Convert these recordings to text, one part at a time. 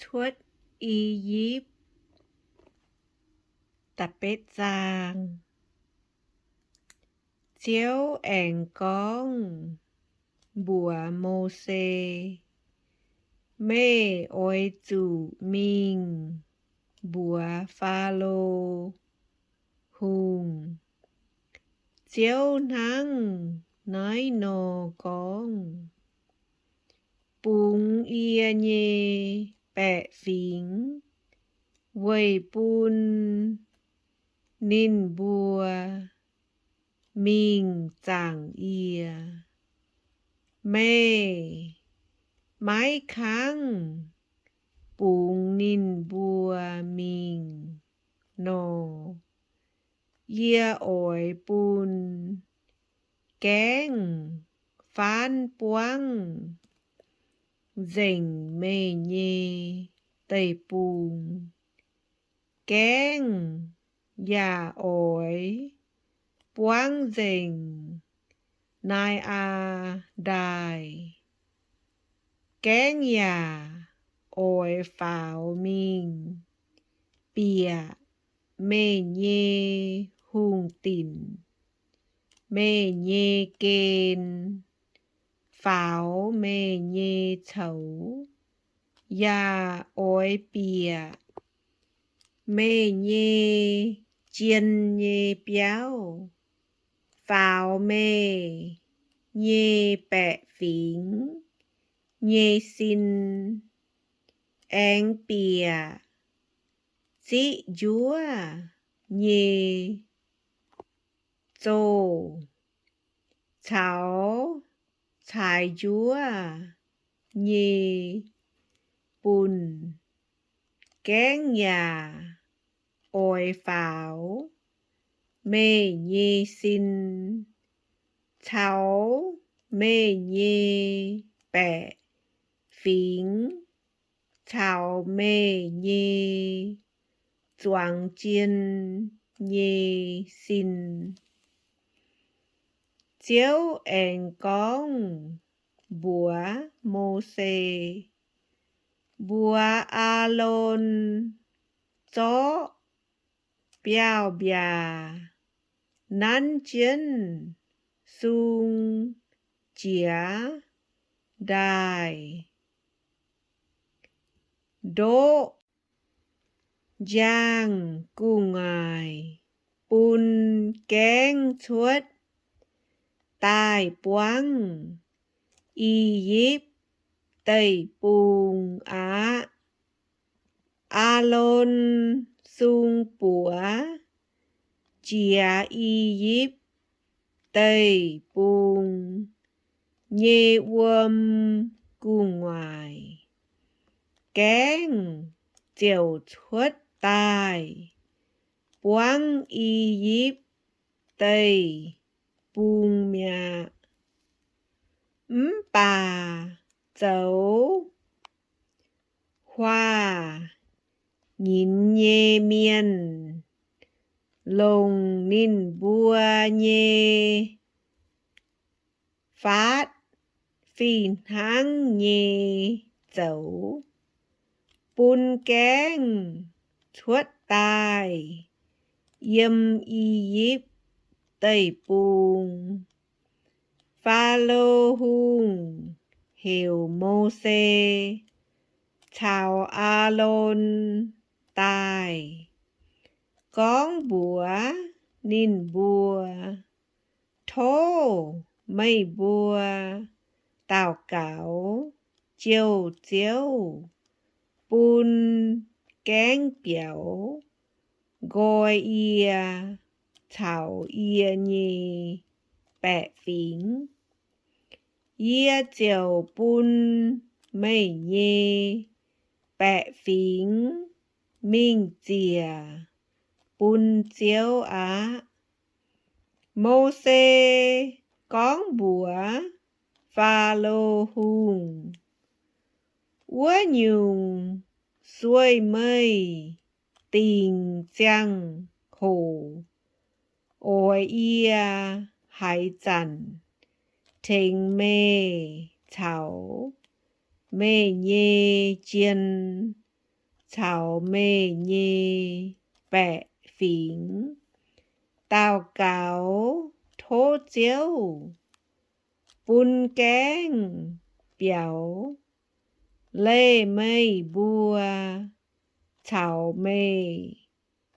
Cuotv I^yipv. Da'betv zaang. Ziouv aengx gorngv mbuox Mose, Meih oix zuqc mingh mbuox Faalo Hungh, Ziouv hnangv naaiv nor gorngv, Bungx yie nyei baeqc fingx weic bun ninh mbuo mingh zaangc yie. Meih maiv kangv bungx ninh mbuo mingh nor, yie oix bun gaengv faanv buangv nzengc meih nyei deic-bung. Gaengv yaac oix buangv nzengc Nai^aa Ndaaih. Gaengv yaac oix faaux mingh bieqc meih nyei hungh dinc, meih nyei gen, faaux meih nyei coux, yaac oix bieqc meih nyei jien nyei biauv, faaux meih nyei baeqc fingx nyei sin, aengx bieqc ziqv njuov nyei zoh caux caaix njuov nyei bunh. Gaengv yaac oix faaux meih nyei sin caux meih nyei baeqc fingx caux meih nyei zuangx jien nyei sin. Ziouv aengx gorngv mbuox Mose, Mbuox Aalon zorqv biauv-mbiaac nanv jienv sung jiex ndaaih, ndoqv njang gu'nguaaic bun gaengv cuotv daaih buangv I^yipv Deic-Bung aqv. Aalon sung buoz jiex I^yipv Deic-Bung nyei wuom gu'nguaaic, gaengv ziouc cuotv daaih buangv I^yipv Deic-Bung mi'aqv. Mv baac zoux huaax nyinz nyei mienh longc ninh mbuo nyei faatv fih hnangv nyei zoux, bun gaengh cuotv daaih yiem I^yipv Deic-Bung. Faalo Hungh heuc Mose caux Aalon daaih, gorngv mbuox ninh mbuo, Tov meih mbuo daux gaux jouh Ziouv bun gaengv biaux nqoi yie caux yie nyei baeqc fingx. Yie ziouc bun meih nyei baeqc fingx mingh ziec bun Ziouv aqv. Mose gorngv mbuox Faalo Hungh, Wuov nyungc sueih meih dingc ziangh hoc oix yie haaix zanc tengx meih caux meih nyei jien caux meih nyei baeqc fingx daux gaux tov Ziouv bun gaengh biaux leih meih mbuo caux meih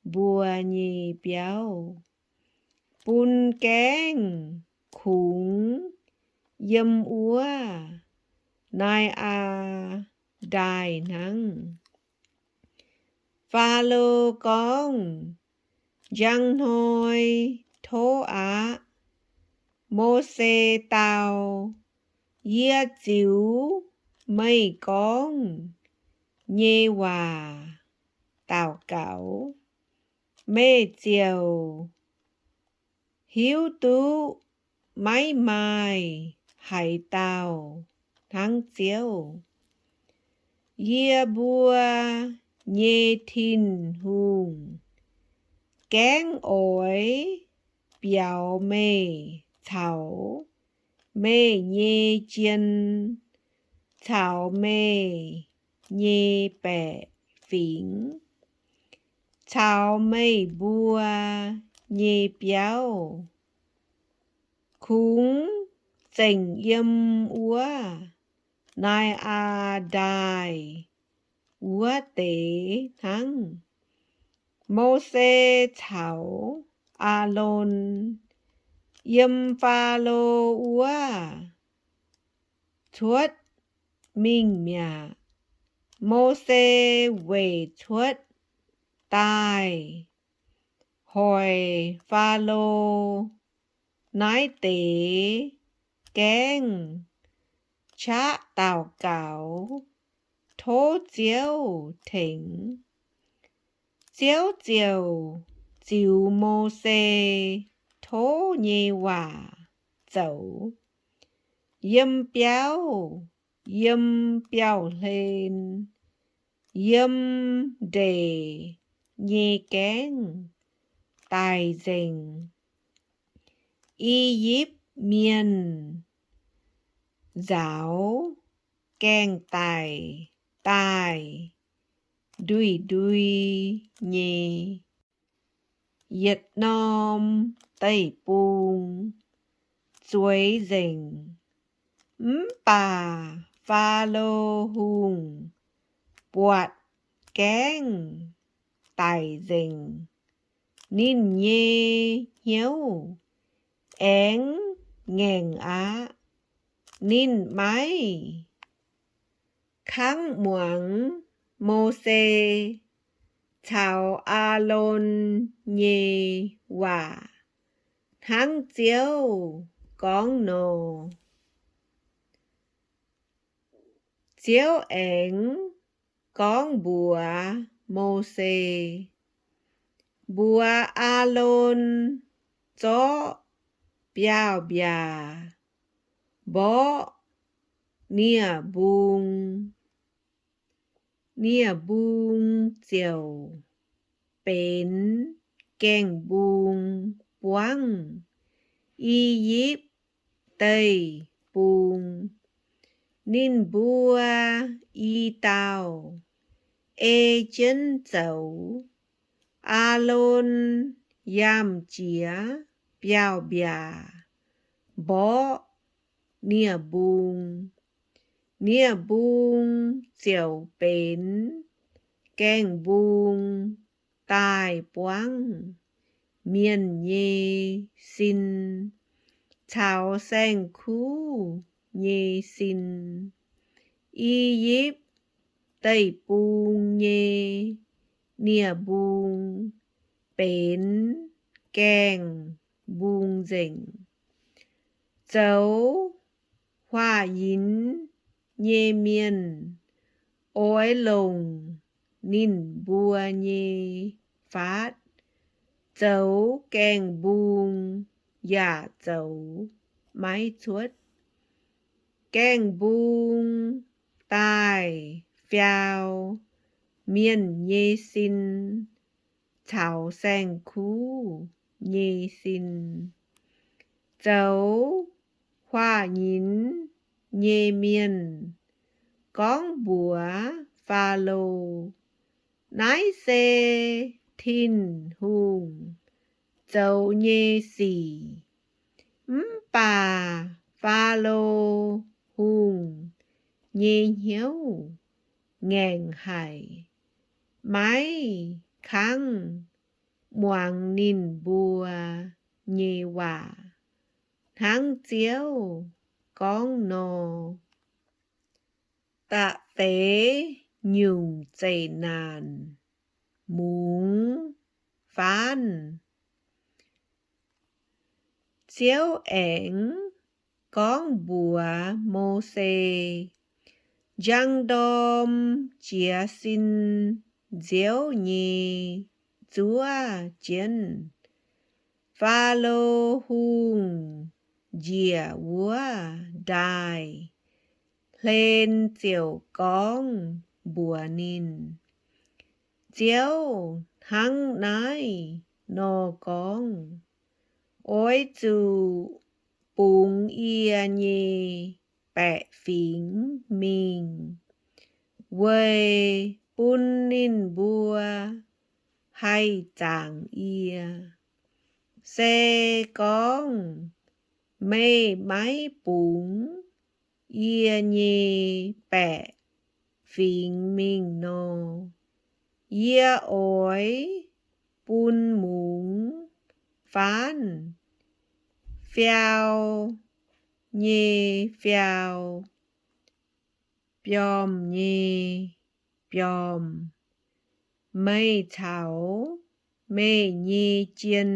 mbuo nyei biauv, bun gaengh kungx yiem wuov Nai^aa^ndaaih hnangv. Faalo gorngv, Njang hnoi tov aqv. Mose dau, Yie ziux meih gorngv nyei waac daux gaux, meih ziouc hiuv duqv maiv maaih haaix dauh hnangv Ziouv. Yie mbuo nyei Tin-Hungh gaengh oix biaux meih caux meih nyei jien, caux meih nyei baeqc fingx, caux meih mbuo nyei biauv, kungx zengc yiem wuov Nai^aa^ndaaih wuov deix hnangv. Mose caux Aalon yiem Faalo wuov cuotv mingh mi'aqv. Mose weic cuotv daaih hoic Faalo naaiv deix gaengv qaqv daux gaux tov Ziouv tengx. Ziouv ziouc ziux Mose tov nyei waac zoux. Yiem biauv, yiem biauv-hlen, yiem ndeic nyei gaengv daic nzengc. I^yipv Mienh nzaaux gaengh daic daaih nduih ndui nyei. Yietc norm deic-bung zueiz nzengc. Mv baac Faalo Hungh buatc gaengv daic nzengc, ninh nyei hnyouv aengx ngaengc aqv. Ninh maiv kangv muangx Mose caux Aalon nyei waac, hnangv Ziouv gorngv nor. Ziouv aengx gorngv mbuox Mose, Mbuox Aalon zorqv biauv-mbiaac mborqv nie-mbung. Nie-mbung ziouc benx gaengh mbung buangv I^yipv Deic-Bung. Ninh mbuo i dauh ei jienv zoux. Aalon yamh jiex biauv-mbiaac mborqv nie-mbung. Nie-mbung ziouc benx gaengh mbung daaih buangv mienh nyei sin caux saeng-kuv nyei sin. I^yipv Deic-Bung nyei nie-mbung benx gaengh mbung nzengc. Zoux huaax nyinz nyei mienh oix longc ninh mbuo nyei faatv zoux gaengh mbung yaac zoux maiv cuotv. Gaengh mbung daaih fiau mienh nyei sin caux saeng-kuv nyei sin. Zoux huaax nyinz nyei mienh gorngv mbuox Faalo, Naaiv se Tin-Hungh zoux nyei sic. Mv baac Faalo Hungh nyei hnyouv ngaengc haic, maiv kangv muangx ninh mbuo nyei waac, hnangv Ziouv gorngv nor. Da'feix nyungc zeqc naanc mungz faanv. Ziouv aengx gorngv mbuox Mose, Njang ndorm jiez sin nziouv nyei zuov jienv Faalo Hungh njiec wuov ndaaih hlen ziouc gorngv mbuox ninh, Ziouv hnangv naaiv nor gorngv, Oix zuqc bungx yie nyei baeqc fingx mingh, weic bun ninh mbuo haih zaangc yie. Se gorngv meih maiv bungx yie nyei baeqc fingx mingh nor, yie oix bun mungz faanv fiau nyei fiau, biormh nyei biormh. Meih caux meih nyei jien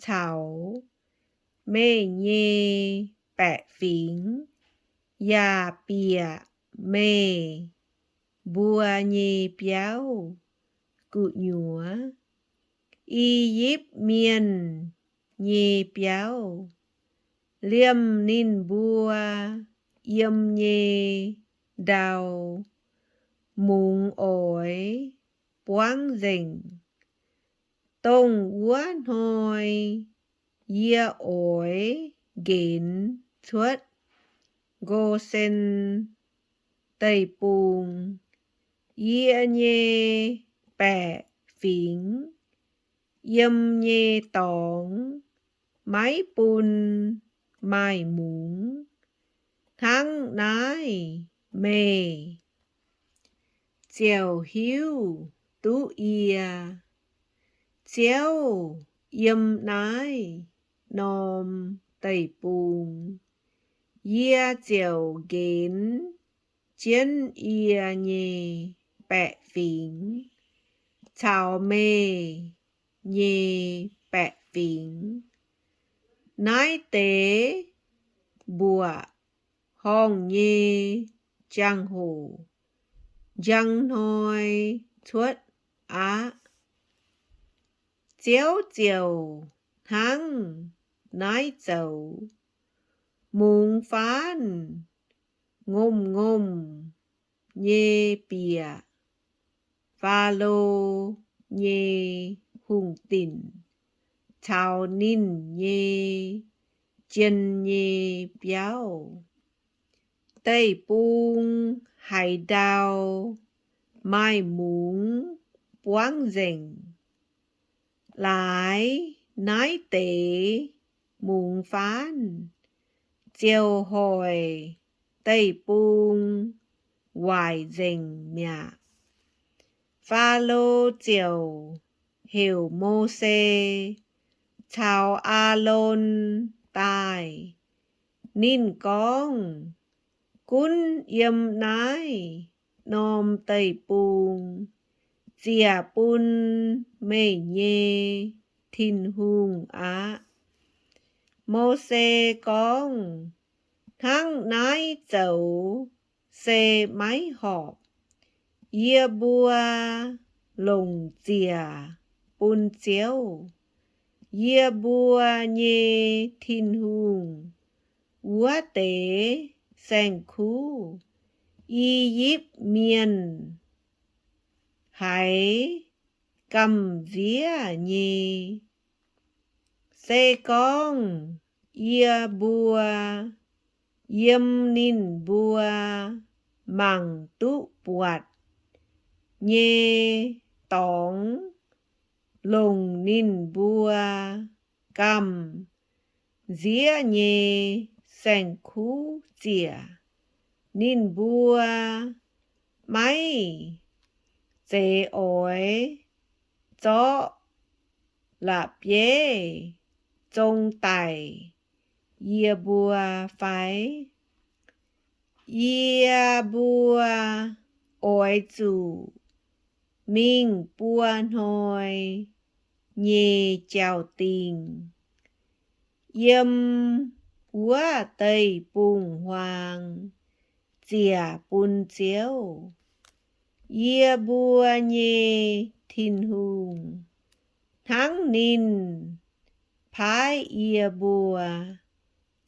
caux meih nyei baeqc fingx yaac bieqc meih mbuo nyei biauv gu'nyuoz, I^yipv Mienh nyei biauv, liemh ninh mbuo yiem nyei ndau. Mungz oix buangv nzengc. Dongh wuov hnoi yie oix nqenx cuotv Go^sen Deic-Bung. Yie nyei baeqc fingx yiem nyei dorngx maiv bun maaih mungz. Hnangv naaiv meih ziouc hiuv duqv yie, Ziouv, yiem naaiv norm deic-bung. Yie ziouc nqenx jienv yie nyei baeqc fingx caux meih nyei baeqc fingx. Naaiv deix mbuoqc horngh nyei jangx-hoc njang hnoi cuotv aqv. Ziouv ziouc hnangv naaiv zoux. Mungz faanv ngomh-ngomh nyei bieqc Faalo nyei hungh dinc caux ninh nyei jien nyei biauv. Deic-bung haaix ndau maaih mungz buangv nzengc, laaix naaiv deix mungz faanv ziouc hoic deic-bung waaic nzengc mi'aqv. Faalo ziouc heuc Mose caux Aalon daaih. Ninh gorngv, Gunv yiem naaiv norm deic-bung ziec bun meih nyei Tin-Hungh aqv. Mose gorngv, Hnangv naaiv zoux se maiv horpc. Yie mbuo longc ziec bun Ziouv, yie mbuo nyei Tin-Hungh, wuov deix saeng-kuv, I^yipv Mienh, haiz gamh nziev nyei. Se gorngv yie mbuo yiem ninh mbuo mangc duqv buatc, nyei dorngx longc ninh mbuo gamh nziev nyei saeng-kuv ziec. Ninh mbuo maiv zeiz oix zorqv la'bieiv zong daic yie mbuo fai? Yie mbuo oix zuqc mingh buo hnoi nyei jauv-dingh yiem wuov deic-bung-huaang ziec bun Ziouv, yie mbuo nyei Tin-Hungh, hnangv ninh paaiv yie mbuo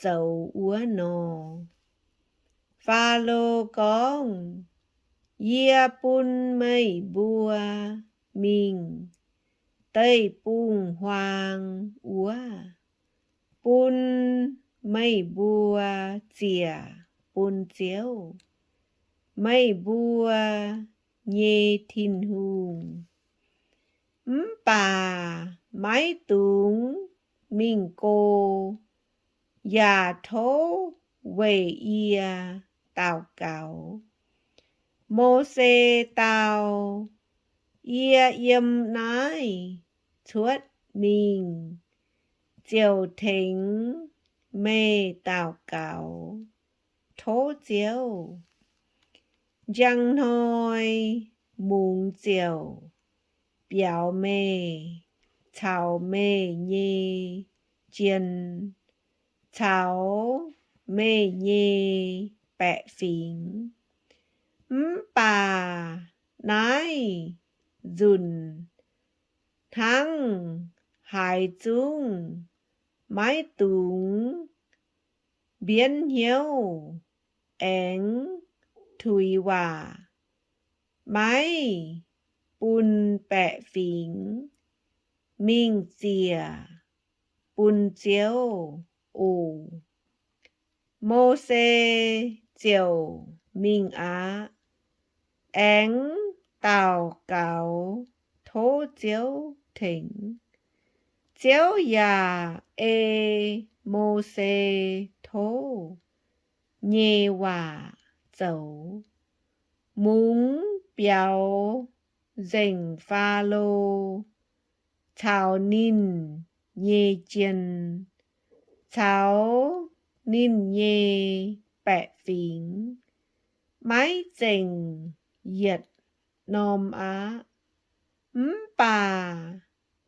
zoux wuov nor. Faalo gorngv, Yie bun meih mbuo mingh deic-bung-huaang wuov, bun meih mbuo ziec bun Ziouv, meih mbuo nyei Tin-Hungh. Mv baac maiv dungx mingh go, yaac tov weic yie daux gaux. Mose dau, Yie yiem naaiv cuotv mingh ziouc tengx meih daux gaux tov Ziouv. Njang hnoi mungz ziouc biaux meih caux meih nyei jien caux meih nyei baeqc fingx. Mv baac naaiv nzunc hnangv haaix zungv maiv dungx mbienv hnyouv aengx tuix waac, maiv bun baeqc fingx mingh ziec bun Ziouv oc. Mose ziouc mingh aqv, aengx daux gaux tov Ziouv tengx. Ziouv yaac ei Mose tov nyei waac zoux. Mungz biaux nzengc Faalo caux ninh nyei jien, caux ninh nyei baeqc fingx, maiv zengc yietc norm aqv. Mv baac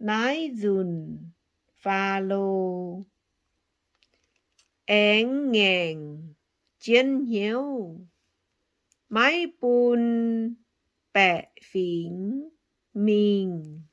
naaiv nzunc Faalo aengx ngaengc jienv hnyouv, maiv bun baeqc fingx mingh.